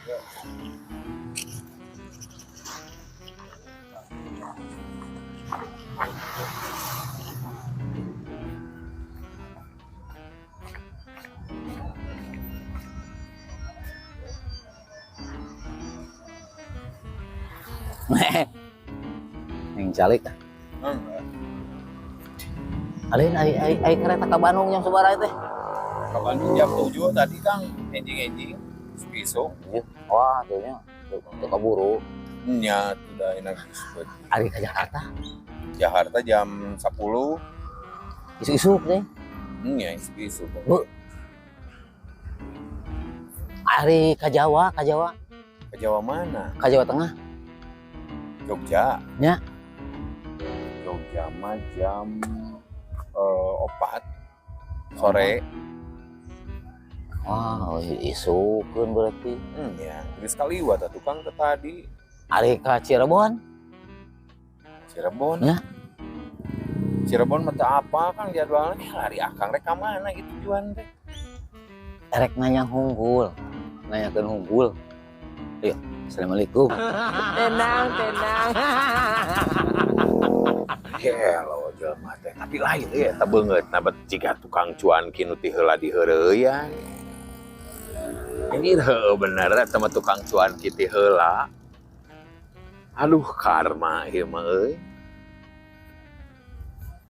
Yang calik. Alin ai ai ai kereta ke Bandung jam sabaraha teh? Ke Bandung jam 7 tadi, Kang, enjing-enjing isuk. Wah, tuh nya teu kaburu. Nya sudah enak disebut. Ari ke Jakarta? Jakarta jam 10. Isuk-isuk teh. Nya isuk-isuk. Bu. Ari ke Jawa, ke Jawa. Ke Jawa mana? Ke Jawa Tengah. Jogja. Nya. Jogja mah jam 4 sore. Wah, oh, isukeun berarti. Ya, geus kaliwat atuh, Kang, teh tadi. Ari ka Cirebon? Cirebon. Ya. Cirebon mah teu apa, Kang, jadwalnya? Eh, lari akang rek ka mana gitu tujuan teh? Erek nanya hungkul. Nanyakeun hungkul. Ayo, assalamualaikum. Tenang, tenang. Gelo jelema teh, tapi lain ya eta beungeut na bet jiga tukang cuanki nu ti heula diheureuyan. Anjir, heueuh bener eta mah tukang cuanki ti heula. Aduh, karma ieu mah euy.